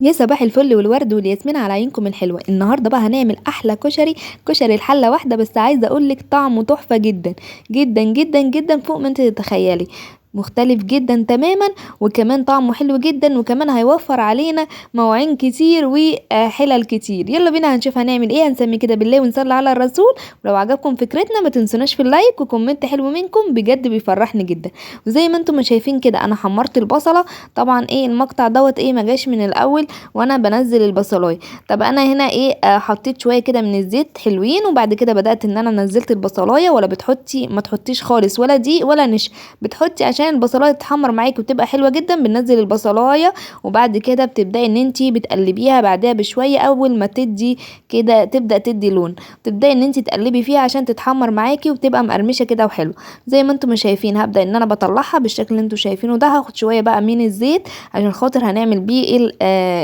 يا صباح الفل والورد والياسمين على عينكم الحلوة. النهارده بقى هنعمل احلى كشري، كشري الحلة واحدة بس. عايزه اقولك طعمه تحفة جدا جدا جدا جدا فوق ما انت تتخيلي، مختلف جدا تماما، وكمان طعمه حلو جدا، وكمان هيوفر علينا مواعين كتير وحلل كتير. يلا بينا هنشوف هنعمل ايه. هنسمي كده بالله ونصلي على الرسول. ولو عجبكم فكرتنا ما تنسوناش في ال like و comment حلو منكم، بجد بيفرحني جدا. وزي ما انتم ما شايفين كده انا حمرت البصله، طبعا ايه المقطع دوت ايه ما جاش من الاول وانا بنزل البصلايه. طب انا هنا ايه حطيت شوية كده من الزيت حلوين، وبعد كده بدات ان انا نزلت البصلايه. ولا بتحطي، ما تحطيش خالص ولا دقيق ولا نشا، بتحطي عشان البصلايه تتحمر معاكي وتبقى حلوة جدا. بننزل البصلايه وبعد كده بتبداي ان انتي بتقلبيها بعدها بشوية، اول ما تدي كده تبدا تدي لون، تبداي ان انتي تقلبي فيها عشان تتحمر معاكي وتبقى مقرمشه كده وحلوه. زي ما انتم شايفين هبدا ان انا بطلعها بالشكل اللي انتم شايفينه ده. هاخد شوية بقى من الزيت عشان خاطر هنعمل بيه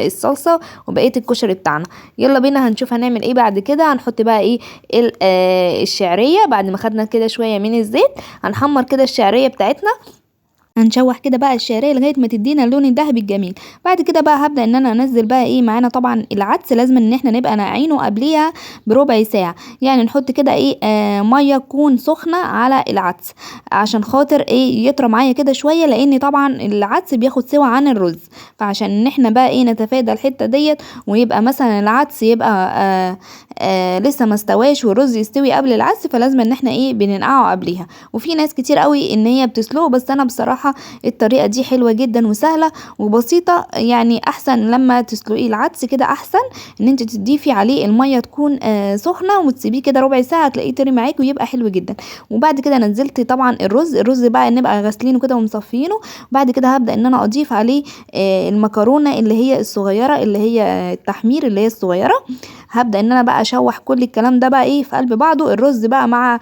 الصلصه وبقية الكشري بتاعنا. يلا بينا هنشوف هنعمل ايه بعد كده. هنحط بقى ايه الشعرية. بعد ما خدنا كده شوية من الزيت هنحمر كده الشعرية بتاعتنا، هنشوح كده بقى الشعرية لغاية ما تدينا اللون الذهبي الجميل. بعد كده بقى هبدا ان انا انزل بقى ايه معانا. طبعا العدس لازم ان احنا نبقى ناقعينه قبليها بربع ساعة، يعني نحط كده ايه مية تكون سخنة على العدس عشان خاطر ايه يطرى معايا كده شوية، لان طبعا العدس بياخد سوا عن الرز. فعشان ان احنا بقى ايه نتفادى الحتة ديت ويبقى مثلا العدس يبقى لسه ما استواش والرز يستوي قبل العدس، فلازم ان احنا ايه بننقعه قبليها. وفي ناس كتير قوي ان هي بتسلقه، بس انا بصراحة الطريقة دي حلوة جدا وسهلة وبسيطة، يعني احسن لما تسلقي العدس كده احسن ان انت تضيفي عليه المية تكون سخنة وتسيبيه كده ربع ساعة، تلاقيه طري معاكي ويبقى حلو جدا. وبعد كده نزلت طبعا الرز، الرز بقى نبقى غاسلينه كده ومصفينه. وبعد كده هبدا ان انا اضيف عليه المكرونه اللي هي الصغيرة اللي هي التحمير اللي هي الصغيرة. هبدا ان انا بقى اشوح كل الكلام ده بقى ايه في قلب بعضه، الرز بقى مع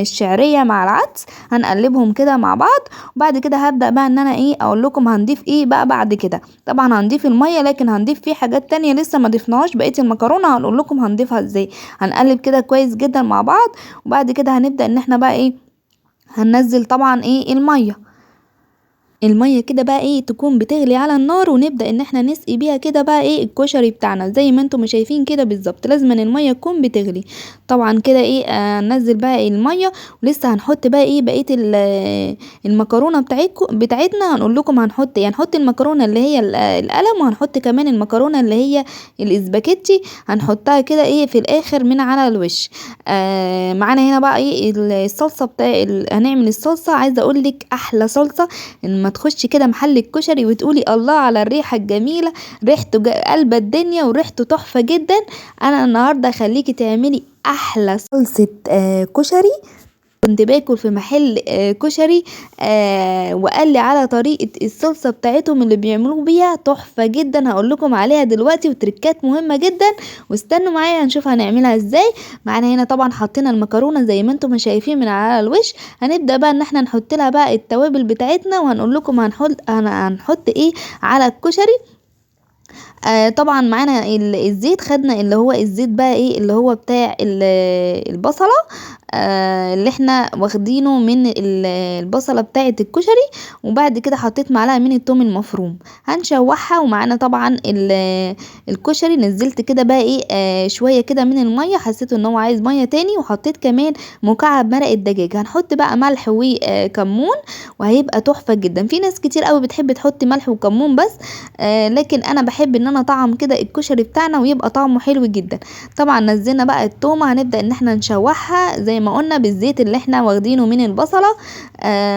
الشعرية مع العدس، هنقلبهم كده مع بعض. وبعد كده هبدا بقى ان انا ايه اقول لكم هنضيف ايه بقى بعد كده. طبعا هنضيف المية، لكن هنضيف فيه حاجات تانية لسه ما ضفناهاش. بقية المكرونه هنقول لكم هنضيفها ازاي. هنقلب كده كويس جدا مع بعض. وبعد كده هنبدا ان احنا بقى ايه هننزل طبعا ايه المية. المية كده بقى ايه تكون بتغلي على النار، ونبدا ان احنا نسقي بيها كده بقى ايه الكشري بتاعنا زي ما انتم شايفين كده بالظبط. لازم ان المية تكون بتغلي طبعا كده ايه ننزل بقى المية. ولسه هنحط بقى ايه بقية المكرونه بتاعتنا. هنقول لكم هنحط ايه. هنحط المكرونه اللي هي القلم، وهنحط كمان المكرونه اللي هي الاسباجيتي، هنحطها كده ايه في الاخر من على الوش. معانا هنا بقى ايه الصلصه بتاع هنعمل الصلصه. عايزه اقول لك احلى صلصه لما تخشي كده محل الكشري وتقولي الله على الريحة الجميلة، ريحته قلبه الدنيا وريحته تحفة جدا. انا النهارده هخليكي تعملي احلى صلصه كشري. كنت باكل في محل كشري وقال لي على طريقه الصلصه بتاعتهم اللي بيعملوه بيها تحفة جدا، هقول لكم عليها دلوقتي وتركات مهمة جدا، واستنوا معايا هنشوف هنعملها ازاي. معانا هنا طبعا حطينا المكرونه زي ما انتم شايفين من على الوش. هنبدا بقى ان احنا نحط لها بقى التوابل بتاعتنا، وهنقول لكم هنحط ايه على الكشري. طبعا معانا الزيت، خدنا اللي هو الزيت بقى ايه اللي هو بتاع البصله اللي احنا واخدينه من البصله بتاعه الكشري. وبعد كده حطيت معلقه من التوم المفروم، هنشوحها. ومعانا طبعا الكشري نزلت كده بقى ايه شوية كده من المية، حسيت ان هو عايز مية تاني، وحطيت كمان مكعب مرق الدجاج. هنحط بقى ملح وكمون وهيبقى تحفة جدا. في ناس كتير قوي بتحب تحط ملح وكمون بس، لكن انا بحب ان انا طعم كده الكشري بتاعنا ويبقى طعمه حلو جدا. طبعا نزلنا بقى التومه، هنبدا ان احنا نشوحها زي ما قلنا بالزيت اللي احنا واخدينه من البصله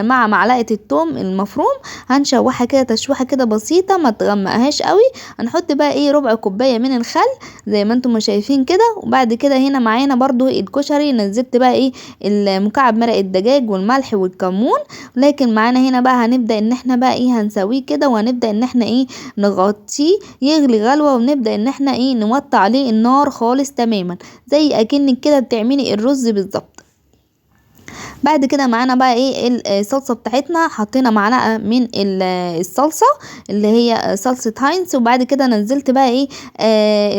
مع معلقه التوم المفروم. هنشوحها كده تشويحه كده بسيطة، ما تغمقهاش قوي. هنحط بقى ايه ربع كوباية من الخل زي ما انتم شايفين كده. وبعد كده هنا معانا برضو الكشري، نزلت بقى ايه المكعب مرق الدجاج والملح والكمون. لكن معانا هنا بقى هنبدا ان احنا بقى ايه هنسويه كده، وهنبدا ان احنا ايه نغطيه يغلي غلوه، ونبدا ان احنا ايه نوطي عليه النار خالص تماما، زي اكنك كده بتعملي الرز بالظبط. بعد كده معانا بقى ايه الصلصه بتاعتنا، حطينا معلقه من الصلصه اللي هي صلصه هاينز، وبعد كده نزلت بقى ايه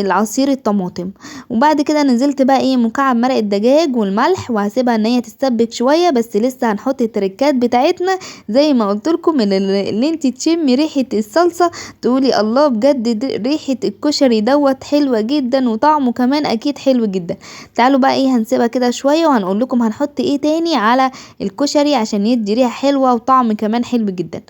العصير الطماطم، وبعد كده نزلت بقى ايه مكعب مرق الدجاج والملح، وهسيبها ان هي تتسبك شوية. بس لسه هنحط التركات بتاعتنا زي ما قلت لكم، اللي انت تشمي ريحه الصلصه تقولي الله، بجد ريحه الكشري دوت حلوة جدا، وطعمه كمان اكيد حلو جدا. تعالوا بقى ايه هنسيبها كده شوية وهنقول لكم هنحط ايه تاني على الكشري عشان يدي ريحه حلوة وطعم كمان حلو جدا.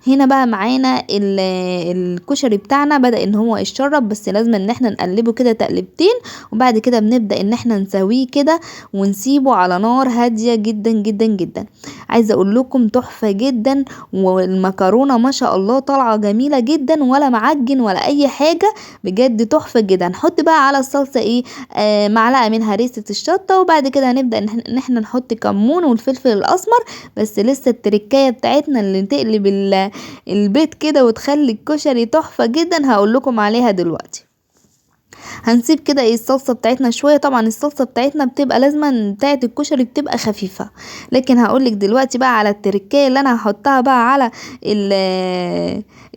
هنا بقى معانا الكشري بتاعنا بدأ ان هو يتشرب، بس لازم ان احنا نقلبه كده تقلبتين، وبعد كده بنبدأ ان احنا نسويه كده ونسيبه على نار هادية جدا جدا جدا. عايزه اقول لكم تحفة جدا، والمكرونه ما شاء الله طالعه جميلة جدا، ولا معجن ولا اي حاجة، بجد تحفة جدا. نحط بقى على الصلصه ايه معلقه من هريسه الشطه، وبعد كده هنبدأ ان احنا نحط كمون والفلفل الاسمر. بس لسه التركايه بتاعتنا اللي تقلب البيت كده وتخلي الكشري تحفة جدا هقول لكم عليها دلوقتي. هنسيب كده ايه الصلصه بتاعتنا شوية. طبعا الصلصه بتاعتنا بتبقى لازما بتاعه الكشري بتبقى خفيفة، لكن هقولك دلوقتي بقى على التركايه اللي انا هحطها بقى على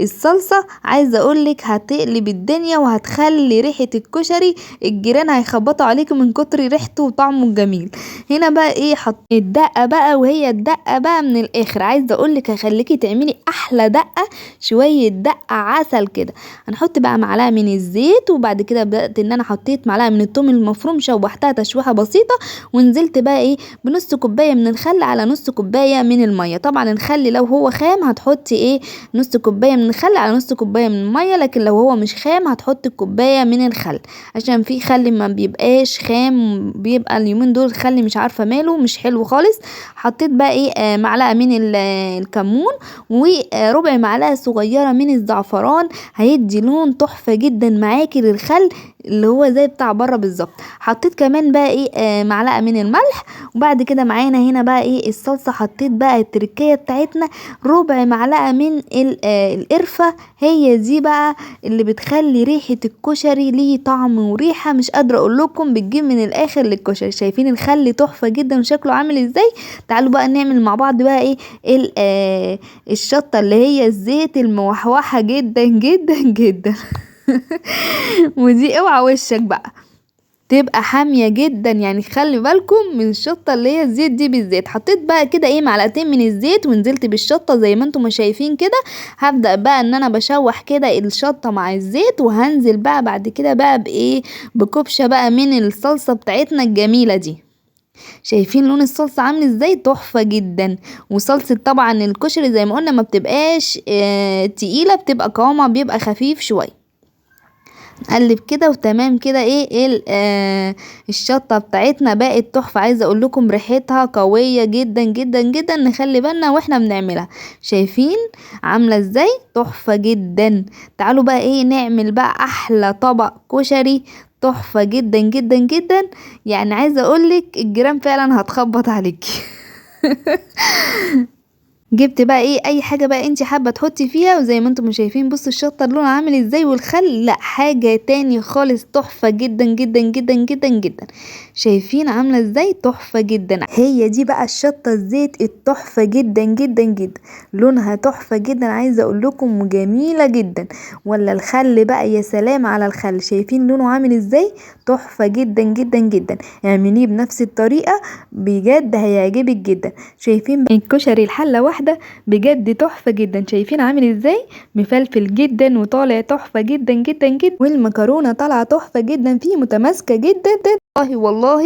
الصلصه. عايزه اقولك هتقلب الدنيا وهتخلي ريحه الكشري الجيران هيخبطوا عليكم من كتر ريحته وطعمه الجميل. هنا بقى ايه حط الدقة بقى، وهي الدقة بقى من الاخر. عايزه اقولك هخليكي تعملي احلى دقه، شوية دقه عسل كده. هنحط بقى معلقه من الزيت، وبعد كده بدأت ان انا حطيت معلقه من الثوم المفروم، شوحتها تشويحه بسيطة، ونزلت بقى ايه بنص كوباية من الخل على نص كوباية من المية. طبعا الخل لو هو خام هتحطي ايه نص كوباية من الخل على نص كوباية من المية، لكن لو هو مش خام هتحطي كوباية من الخل، عشان في خل ما بيبقاش خام، بيبقى اليومين دول الخل مش عارفه ماله مش حلو خالص. حطيت بقى ايه معلقه من الكمون وربع معلقه صغيرة من الزعفران، هيدي لون تحفة جدا معاكي للخل اللي هو زي بتاع بره بالظبط. حطيت كمان بقى ايه معلقه من الملح، وبعد كده معانا هنا بقى ايه الصلصه. حطيت بقى التركية بتاعتنا ربع معلقه من القرفه، هي دي بقى اللي بتخلي ريحه الكشري ليه طعم وريحه مش قادرة اقول لكم، بتجيب من الاخر للكشري. شايفين الخل تحفة جدا وشكله عامل ازاي؟ تعالوا بقى نعمل مع بعض بقى ايه الشطه اللي هي الزيت الموحوحه جدا جدا جدا ودي اوعى وشك بقى تبقى حامية جدا، يعني خلي بالكم من الشطه اللي هي الزيت دي بالذات. حطيت بقى كده ايه معلقتين من الزيت ونزلت بالشطه زي ما انتم ما شايفين كده. هبدا بقى ان انا بشوح كده الشطه مع الزيت، وهنزل بقى بعد كده بقى بايه بكبشه بقى من الصلصه بتاعتنا الجميلة دي. شايفين لون الصلصه عامل ازاي؟ تحفة جدا. وصلصه طبعا الكشري زي ما قلنا ما بتبقاش تقيلة، بتبقى قوامها بيبقى خفيف شوية. نقلب كده وتمام كده ايه الشطه بتاعتنا بقت تحفة. عايزه اقول لكم ريحتها قوية جدا جدا جدا، نخلي بالنا واحنا بنعملها. شايفين عامله ازاي؟ تحفة جدا. تعالوا بقى ايه نعمل بقى احلى طبق كشري تحفة جدا جدا جدا. يعني عايزه اقولك الجيران فعلا هتخبط عليكي جبت بقى ايه اي حاجة بقى انت حابة تحطي فيها، وزي ما انتم شايفين بصوا الشطه اللون عامل ازاي، والخل لا حاجة تاني خالص، تحفة جدا جدا جدا جدا جدا. شايفين عامله ازاي؟ تحفة جدا. هي دي بقى الشطه الزيت التحفة جدا جدا جدا، لونها تحفة جدا عايزه اقول لكم، وجميلة جدا. ولا الخل بقى، يا سلام على الخل، شايفين لونه عامل ازاي؟ تحفة جدا جدا جدا. اعمليه بنفس الطريقة بجد هيعجبك جدا. شايفين الكشري الحلة واحدة بجد تحفة جدا، شايفين عامل ازاي؟ مفلفل جدا وطالع تحفة جدا جدا جدا، والمكرونه طالعه تحفة جدا فيه، متماسكة جدا والله والله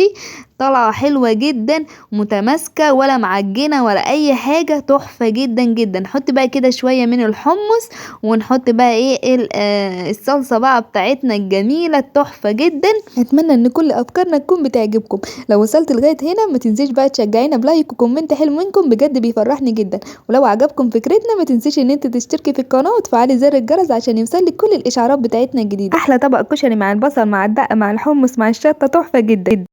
طالعه حلوة جدا، متماسكة ولا معجنه ولا اي حاجة، تحفة جدا جدا. نحط بقى كده شوية من الحمص، ونحط بقى ايه الصلصه بقى بتاعتنا الجميلة التحفة جدا. اتمنى ان كل افكارنا تكون بتعجبكم. لو وصلت لغاية هنا ما تنسيش بقى تشجعينا ب like و comment حلو منكم، بجد بيفرحني جدا. ولو عجبكم فكرتنا ما تنسيش ان انت تشتركي في القناة وتفعلي زر الجرس عشان يوصلك كل الاشعارات بتاعتنا الجديدة. احلى طبق كشري مع البصل مع الدقة مع الحمص مع الشطه، تحفة جدا.